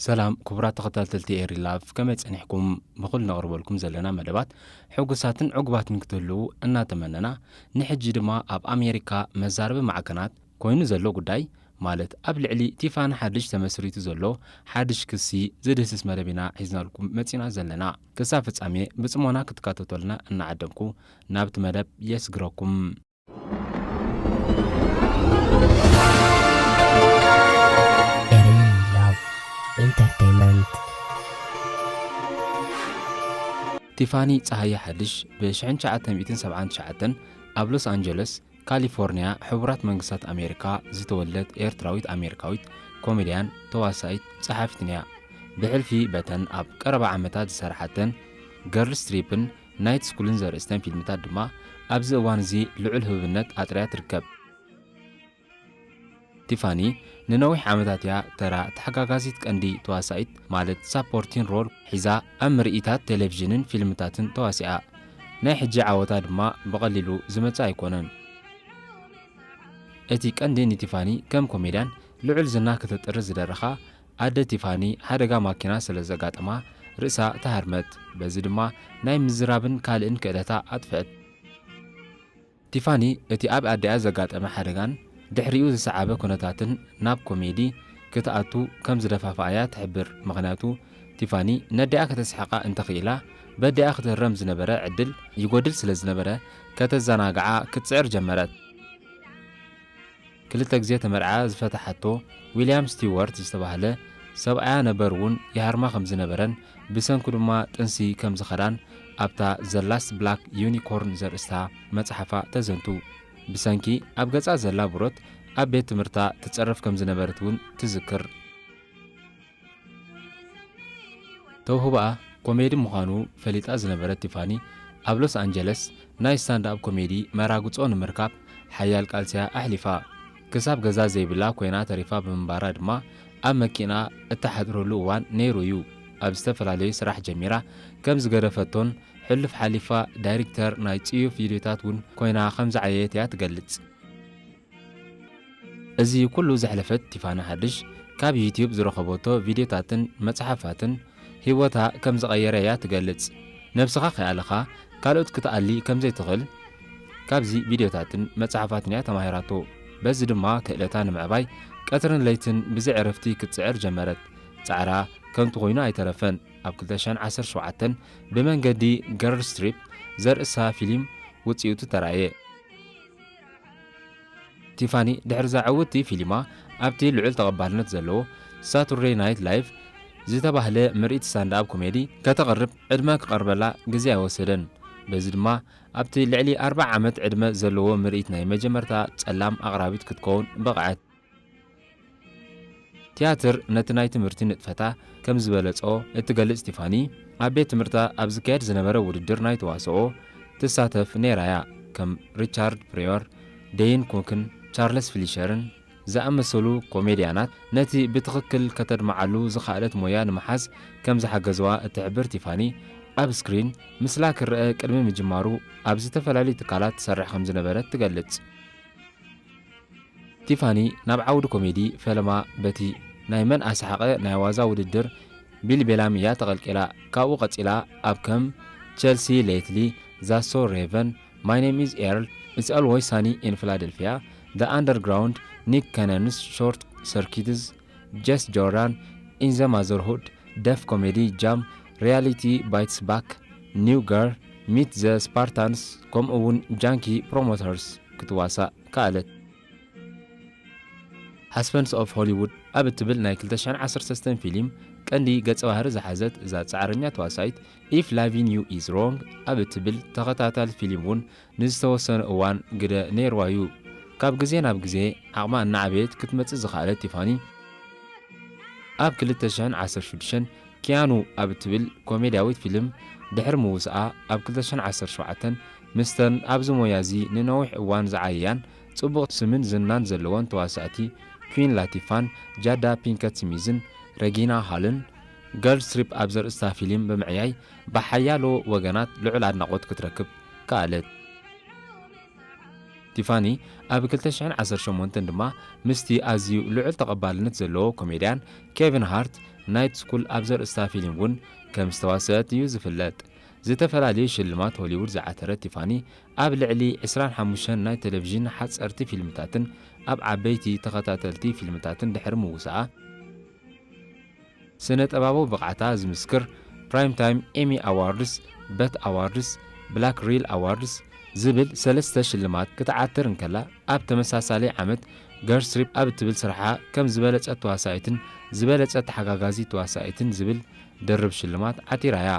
ሰላም ክቡራት ተኸታተልቲ ኤሪ ላቭ፣ ከመይ ጸኒሕኩም? ብኹሉ ነቕርበልኩም ዘለና መደባት ሕጉሳትን ዕጉባትን ክትህልዉ እናተመነና፣ ንሕጂ ድማ ኣብ ኣሜሪካ መዛረቢ ማዕከናት ኮይኑ ዘሎ ጉዳይ፣ ማለት ኣብ ልዕሊ ቲፋኒ ሓድሽ ተመስሪቱ ዘሎ ሓድሽ ክሲ ዝድህስስ መደብ ኢና ሒዝናልኩም መጺና ዘለና። ክሳብ ፍጻሜ ብጽሞና ክትከታተሉና እናዓደምኩ፣ ናብቲ መደብ የስግረኩም። ኤሪ ላቭ ኢንተርቴይንመንት። ቲፋኒ ጸሃየ ሓድሽ ብ ትሽዓተ ሚእትን ሰብዓን ትሽዓተን ኣብ ሎስ ኣንጀለስ ካሊፎርኒያ ሕቡራት መንግስታት ኣሜሪካ ዝተወልደት ኤርትራዊት ኣሜሪካዊት ኮሜድያን ተዋሳኢት ጸሓፊትን እያ። ብሕልፊ በተን ኣብ ቀረባ ዓመታት ዝሰርሓተን ገርልስ ትሪፕን ናይት ስኩልን ዘርእስተን ፊልምታት ድማ ኣብዚ እዋን እዚ ልዑል ህቡብነት ኣጥርያ ትርከብ። ቲፋኒ ንነዊሕ ዓመታት እያ ተራ ተሓጋጋዚት ቀንዲ ተዋሳኢት ማለት ሳፖርቲን ሮል ሒዛ ኣብ ምርኢታት ቴሌቪዥንን ፊልምታትን ተዋሲኣ። ናይ ሕጂ ዓወታ ድማ ብቐሊሉ ዝመጽእ ኣይኮነን። እቲ ቀንዲ ንቲፋኒ ከም ኮሜድያን ልዑል ዝና ክተጥሪ ዝደረኻ ኣደ ቲፋኒ ሓደጋ ማኪና ስለ ዘጋጠማ ርእሳ ተሃርመት። በዚ ድማ ናይ ምዝራብን ካልእን ክእለታ ኣጥፍአት። ቲፋኒ እቲ ኣብ ኣዲኣ ዘጋጠመ ሓደጋን ድሕሪኡ ዝሰዓበ ኩነታትን ናብ ኮሜዲ ክትኣቱ ከም ዝደፋፍኣያ ትሕብር። ምኽንያቱ ቲፋኒ ነዲኣ ከተስሕቓ እንተኽኢላ በዲኣ ክትህረም ዝነበረ ዕድል ይጎድል ስለ ዝነበረ ከተዘናግዓ ክትጽዕር ጀመረት። ክልተ ግዜ ተመርዓ ዝፈተሓቶ ዊልያም ስቲዋርት ዝተባህለ ሰብኣያ ነበር እውን ይሃርማ ከም ዝነበረን ብሰንኩ ድማ ጥንሲ ከም ዝኸዳን ኣብታ ዘ ላስት ብላክ ዩኒኮርን ዘርእስታ መጽሓፋ ተዘንቱ። ብሰንኪ ኣብ ገጻ ዘላ ብሮት ኣብ ቤት ትምህርታ ትጸረፍ ከም ዝነበረት እውን ትዝክር። ተውህቦኣ ኮሜዲ ምዃኑ ፈሊጣ ዝነበረት ቲፋኒ ኣብ ሎስ ኣንጀለስ ናይ ስታንድ ኣፕ ኮሜዲ መራግጾ ንምርካብ ሓያል ቃልሲያ ኣሕሊፋ። ክሳብ ገዛ ዘይብላ ኮይና ተሪፋ ብምንባራ ድማ ኣብ መኪና እትሓድረሉ እዋን ነይሩ እዩ። ኣብ ዝተፈላለዩ ስራሕ ጀሚራ ከም ዝገደፈቶን ሕሉፍ ሓሊፋ ዳይሪክተር ናይ ጽዩፍ ቪድዮታት እውን ኮይና ከም ዝዓየየት እያ ትገልጽ። እዚ ኩሉ ዘሕለፈት ቲፋኒ ሓድሽ ካብ ዩትዩብ ዝረኸበቶ ቪድዮታትን መጽሓፋትን ህይወታ ከም ዝቐየረ እያ ትገልጽ። ነብስኻ ከይኣለኻ ካልኦት ክትኣሊ ከም ዘይትኽእል ካብዚ ቪድዮታትን መጽሓፋትን እያ ተማሂራቶ። በዚ ድማ ክእለታ ንምዕባይ ቀትርን ለይትን ብዘይ ዕረፍቲ ክትጽዕር ጀመረት። ጻዕራ ከንቱ ኮይኑ ኣይተረፈን። ኣብ ክልተ ሽሕን ዓሰርተ ሸውዓተን ብመንገዲ ገርልስ ትሪፕ ዘርእሳ ፊልም ውጽኢቱ ተራእየ። ቲፋኒ ድሕሪ እዛ ዕውትቲ ፊልማ ኣብቲ ልዑል ተቐባልነት ዘለዎ ሳቱርደይ ናይት ላይቭ ዝተባህለ ምርኢት ስታንድ ኣፕ ኮሜዲ ከተቕርብ ዕድመ ክቐርበላ ግዜ ኣይወሰደን። በዚ ድማ ኣብቲ ልዕሊ ኣርብዓ ዓመት ዕድመ ዘለዎ ምርኢት ናይ መጀመርታ ጸላም ኣቕራቢት ክትከውን በቕዐት። ትያትር ነቲ ናይ ትምህርቲ ንጥፈታ ከም ዝበለጾ እትገልጽ ቲፋኒ፣ ኣብ ቤት ትምህርታ ኣብ ዝካየድ ዝነበረ ውድድር ናይ ተዋስኦ ትሳተፍ ነይራ እያ። ከም ሪቻርድ ፕሪዮር፣ ደይን ኩክን ቻርለስ ፍሊሸርን ዝኣመሰሉ ኮሜድያናት ነቲ ብትኽክል ከተድምዓሉ ዝኸኣለት ሞያ ንምሓዝ ከም ዝሓገዝዋ እትሕብር ቲፋኒ፣ ኣብ ስክሪን ምስላ ክረአ ቅድሚ ምጅማሩ ኣብ ዝተፈላለዩ ትካላት ትሰርሕ ከም ዝነበረት ትገልጽ። ቲፋኒ ናብ ዓውዲ ኮሜዲ ፈለማ በቲ ናይ መን ኣስሓቐ ናይ ዋዛ ውድድር ቢል ቤላሚ እያ ተቐልቂላ። ካብኡ ቀጺላ ኣብ ከም ቸልሲ ሌትሊ፣ ዛሶ ሬቨን፣ My Name Is Earl፣ It's Always Sunny in Philadelphia፣ The Underground፣ Nick Cannon's Short Circuits፣ Just Jordan፣ In the Motherhood፣ ደፍ ኮሜዲ ጃም፣ Reality Bites Back፣ New Girl፣ Meet the Spartans ከምኡ እውን ጃንኪ ፕሮሞተርስ ክትዋሳእ ከኣለት። ሃስበንድስ ኦፍ ሆሊውድ ኣብ እትብል ናይ ክልተ ሽሕን ዓሰርተ ሰለስተን ፊልም ቀንዲ ገጸ ባህሪ ዝሓዘት እዛ ጻዕረኛ ተዋሳኢት If Loving You Is Wrong ኣብ እትብል ተኸታታሊ ፊልም እውን ንዝተወሰነ እዋን ግደ ነይርዋ እዩ። ካብ ግዜ ናብ ግዜ ዓቕማ እናዓበየት ክትመጽእ ዝኸኣለት ቲፋኒ ኣብ ክልተ ሽሕን ዓሰርተ ሽዱሽተን ኪያኑ ኣብ እትብል ኮሜድያዊት ፊልም ድሕሪ ምውስኣ ኣብ ክልተ ሽሕን ዓሰርተ ሸውዓተን ምስተን ኣብዚ ሞያ እዚ ንነዊሕ እዋን ዝዓየያን ጽቡቕ ስምን ዝናን ዘለወን ተዋሳእቲ ኩዊን ላቲፋን ጃዳ ፒንከት ስሚዝን ረጊና ሃልን ገርልስ ትሪፕ ኣብ ዘርእስታ ፊልም ብምዕያይ ብሓያሎ ወገናት ልዑል ኣድናቖት ክትረክብ ከኣለት። ቲፋኒ ኣብ ክልተ ሽሕን ዓሰርተ ሸሞንተን ድማ ምስቲ ኣዝዩ ልዑል ተቐባልነት ዘለዎ ኮሜድያን ኬቪን ሃርት ናይት ስኩል ኣብ ዘርእስታ ፊልም እውን ከም ዝተዋስአት እዩ ዝፍለጥ። ዝተፈላለዩ ሽልማት ሆሊውድ ዝዓተረት ቲፋኒ፣ ኣብ ልዕሊ ዕስራን ሓሙሽተን ናይ ቴሌቪዥን ሓጸርቲ ፊልምታትን ኣብ ዓበይቲ ተኸታተልቲ ፊልምታትን ድሕሪ ምውሳኣ፣ ስነ-ጥበባዊ ብቕዓታ ዝምስክር ፕራይም ታይም ኤሚ ኣዋርድስ፣ በት ኣዋርድስ፣ ብላክ ሪል ኣዋርድስ ዝብል ሰለስተ ሽልማት ክትዓትር እንከላ፣ ኣብ ተመሳሳሊ ዓመት ገርልስ ትሪፕ ኣብ እትብል ስርሓ ከም ዝበለጸት ተዋሳኢትን ዝበለጸት ተሓጋጋዚት ተዋሳኢትን ዝብል ድርብ ሽልማት ዓቲራ'ያ።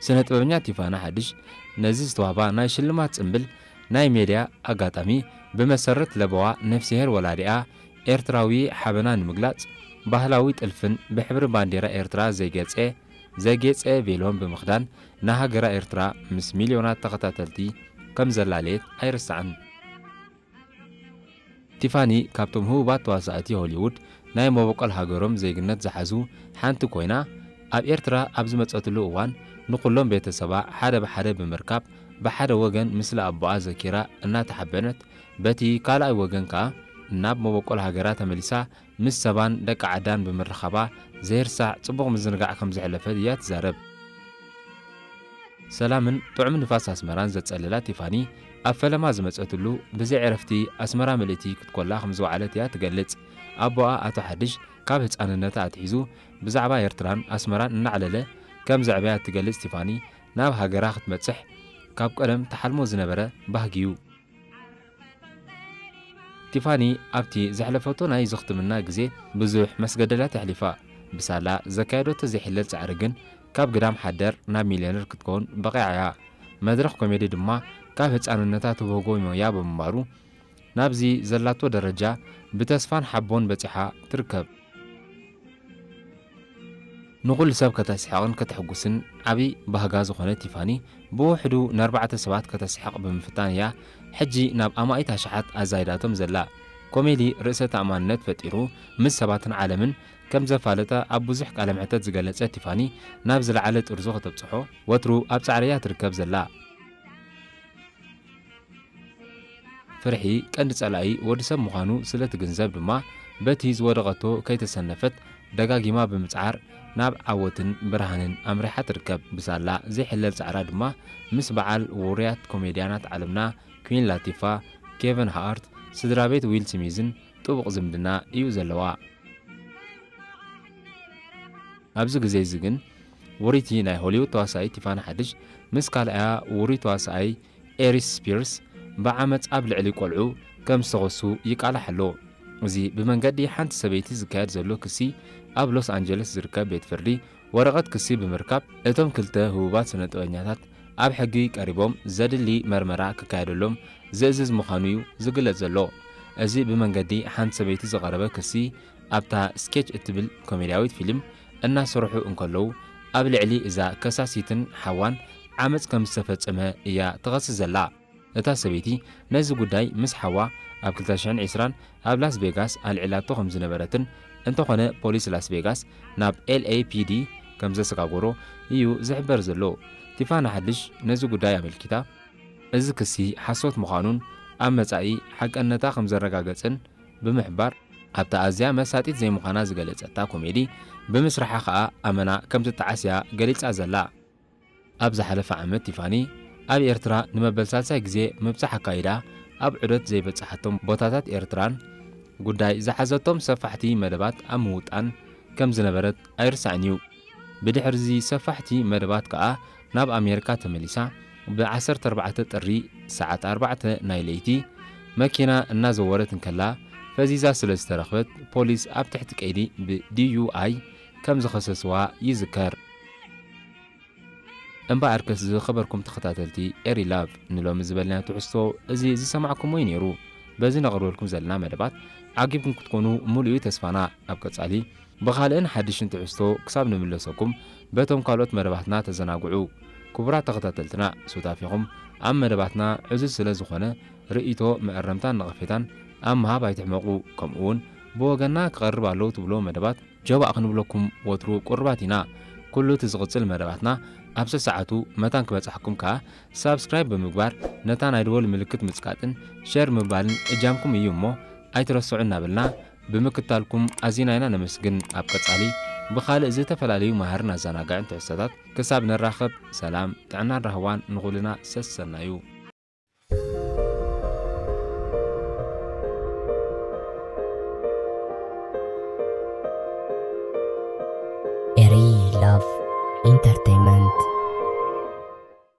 ስነ-ጥበበኛ ቲፋኒ ሓድሽ ነዚ ዝተዋህባ ናይ ሽልማት ጽምብል ናይ ሜድያ ኣጋጣሚ ብመሰረት ለበዋ ነፍስሄር ወላዲኣ ኤርትራዊ ሓበና ንምግላጽ ባህላዊ ጥልፍን ብሕብሪ ባንዴራ ኤርትራ ዘይገጸ ዘጌጸ ቬሎን ብምኽዳን ንሃገራ ኤርትራ ምስ ሚልዮናት ተኸታተልቲ ከም ዘላለየት ኣይርሳዕን። ቲፋኒ ካብቶም ህቡባት ተዋሳእቲ ሆሊውድ ናይ መበቆል ሃገሮም ዜግነት ዝሓዙ ሓንቲ ኮይና፣ ኣብ ኤርትራ ኣብ ዝመጸትሉ እዋን ንኹሎም ቤተሰባ ሓደ ብሓደ ብምርካብ ብሓደ ወገን ምስሊ ኣቦኣ ዘኪራ እናተሓበነት፣ በቲ ካልኣይ ወገን ከኣ ናብ መበቆል ሃገራ ተመሊሳ ምስ ሰባን ደቂ ዓዳን ብምርኻባ ዘይርሳዕ ጽቡቕ ምዝንጋዕ ከም ዘሕለፈት እያ ትዛረብ። ሰላምን ጥዑም ንፋስ ኣስመራን ዘጸለላ ቲፋኒ፣ ኣብ ፈለማ ዝመጸትሉ ብዘይ ዕረፍቲ ኣስመራ ምልእቲ ክትኮላ ከም ዝወዓለት እያ ትገልጽ። ኣቦኣ ኣቶ ሓድሽ ካብ ህጻንነታ ኣትሒዙ ብዛዕባ ኤርትራን ኣስመራን እናዕለለ ከም ዘዕበያ እትገልጽ ቲፋኒ፣ ናብ ሃገራ ክትበጽሕ ካብ ቀደም ትሓልሞ ዝነበረ ባህጊ እዩ። ቲፋኒ ኣብቲ ዘሕለፈቶ ናይ ዝኽትምና ግዜ ብዙሕ መስገደላት ኣሕሊፋ። ብሳላ ዘካየደቶ ዘይሕለል ጻዕሪ ግን ካብ ግዳም ሓደር ናብ ሚልዮነር ክትከውን በቒዓ እያ። መድረኽ ኮሜዲ ድማ ካብ ህጻንነታ ትብህጎ ሞያ ብምንባሩ ናብዚ ዘላቶ ደረጃ ብተስፋን ሓቦን በጺሓ ትርከብ። ንኹሉ ሰብ ከተስሕቕን ከተሕጉስን ዓቢ ባህጋ ዝኾነት ቲፋኒ፣ ብውሕዱ ንኣርባዕተ ሰባት ከተስሕቕ ብምፍታን እያ ሕጂ ናብ ኣማኢት ኣሽሓት ኣዛይዳቶም ዘላ። ኮሜዲ ርእሰ ተኣማንነት ፈጢሩ ምስ ሰባትን ዓለምን ከም ዘፋለጠ ኣብ ብዙሕ ቃለ መሕተት ዝገለጸት ቲፋኒ፣ ናብ ዝለዓለ ጥርዙ ከተብጽሖ ወትሩ ኣብ ጻዕሪ እያ ትርከብ ዘላ። ፍርሒ ቀንዲ ጸላኢ ወዲ ሰብ ምዃኑ ስለ ትግንዘብ ድማ፣ በቲ ዝወደቐቶ ከይተሰነፈት ደጋጊማ ብምጽዓር ናብ ዓወትን ብርሃንን ኣምሪሓ ትርከብ። ብሳላ ዘይሕለል ጻዕራ ድማ ምስ በዓል ውሩያት ኮሜድያናት ዓለምና ኩዊን ላቲፋ፣ ኬቨን ሃርት፣ ስድራ ቤት ዊል ስሚዝን ጥቡቕ ዝምድና እዩ ዘለዋ። ኣብዚ ግዜ እዚ ግን ውርይቲ ናይ ሆሊውድ ተዋሳኢት ቲፋኒ ሓድሽ ምስ ካልኣያ ውሩይ ተዋሳኣይ ኤሪስ ስፒርስ ብዓመጽ ኣብ ልዕሊ ቆልዑ ከም ዝተኸሱ ይቃላሕ ኣሎ። እዚ ብመንገዲ ሓንቲ ሰበይቲ ዝካየድ ዘሎ ክሲ ኣብ ሎስ ኣንጀለስ ዝርከብ ቤት ፍርዲ ወረቐት ክሲ ብምርካብ፣ እቶም ክልተ ህቡባት ስነ ጥበበኛታት ኣብ ሕጊ ቀሪቦም ዘድሊ መርመራ ክካየደሎም ዘእዝዝ ምዃኑ እዩ ዝግለጽ ዘሎ። እዚ ብመንገዲ ሓንቲ ሰበይቲ ዝቐረበ ክሲ ኣብታ ስኬች እትብል ኮሜድያዊት ፊልም እናሰርሑ እንከለዉ ኣብ ልዕሊ እዛ ከሳሲትን ሓዋን ዓመጽ ከም ዝተፈጸመ እያ ትኸስስ ዘላ። እታ ሰበይቲ ነዚ ጉዳይ ምስ ሓዋ ኣብ ክልተ ሽሕን ዕስራን ኣብ ላስ ቬጋስ ኣልዒላቶ ከም ዝነበረትን፣ እንተኾነ ፖሊስ ላስ ቬጋስ ናብ ኤል ኤ ፒ ዲ ከም ዘሰጋገሮ እዩ ዝሕበር ዘሎ። ቲፋኒ ሓድሽ ነዚ ጉዳይ ኣመልኪታ፣ እዚ ክሲ ሓሶት ምዃኑን ኣብ መጻኢ ሓቀነታ ከም ዘረጋገጽን ብምሕባር፣ ኣብታ ኣዝያ መሳጢት ዘይምዃና ዝገለጸታ ኮሜዲ ብምስርሓ ከኣ ኣመና ከም ትጠዓስ እያ ገሊጻ ዘላ። ኣብ ዝሓለፈ ዓመት ቲፋኒ ኣብ ኤርትራ ንመበል ሳልሳይ ግዜ ምብጻሕ ኣካይዳ፣ ኣብ ዑደት ዘይበጻሓቶም ቦታታት ኤርትራን ጉዳይ ዝሓዘቶም ሰፋሕቲ መደባት ኣብ ምውጣን ከም ዝነበረት ኣይርሳዕን እዩ። ብድሕሪ እዚ ሰፋሕቲ መደባት ከኣ ናብ ኣሜሪካ ተመሊሳ፣ ብ ዓሰርተ ኣርባዕተ ጥሪ ሰዓት ኣርባዕተ ናይ ለይቲ መኪና እናዘወረት እንከላ ፈዚዛ ስለ ዝተረኽበት፣ ፖሊስ ኣብ ትሕቲ ቀይዲ ብ ዲ ዩ ኣይ ከም ዝኸሰስዋ ይዝከር። እምበኣርከስ ዝኸበርኩም ተኸታተልቲ ኤሪ ላቭ፣ ንሎሚ ዝበልናዮ ትሕዝቶ እዚ ዝሰማዕኩሞ እዩ ነይሩ። በዚ ነቕርበልኩም ዘለና መደባት ዓጊብኩም ክትኮኑ ሙሉእ እዩ ተስፋና። ኣብ ቀጻሊ ብኻልእን ሓድሽን ትሕዝቶ ክሳብ ንምለሰኩም በቶም ካልኦት መደባትና ተዘናግዑ። ክቡራት ተኸታተልትና፣ ሱታፌኹም ኣብ መደባትና ዕዙዝ ስለ ዝኾነ ርእይቶ፣ መእረምታን ነቐፌታን ኣብ ምሃብ ኣይትሕመቑ። ከምኡውን ብወገንና ክቐርብ ኣለዎ ትብሎ መደባት ጀባእ ክንብለኩም ወትሩ ቅሩባት ኢና። ኩሉ እቲ ዝቕጽል መደባትና ኣብ ሰሰዓቱ መታን ክበጽሓኩም ከኣ ሳብስክራይብ ብምግባር ነታ ናይ ደወል ምልክት ምጽቃጥን ሸር ምባልን እጃምኩም እዩ እሞ ኣይትረስዑ እናበልና ብምክታልኩም ኣዚና ኢና ነመስግን። ኣብ ቀጻሊ ብኻልእ ዝተፈላለዩ መሃርን ኣዘናጋዕን ትሕዝቶታት ክሳብ ንራኸብ፣ ሰላም፣ ጥዕናን ራህዋን ንኹልና ሰሰናዩ።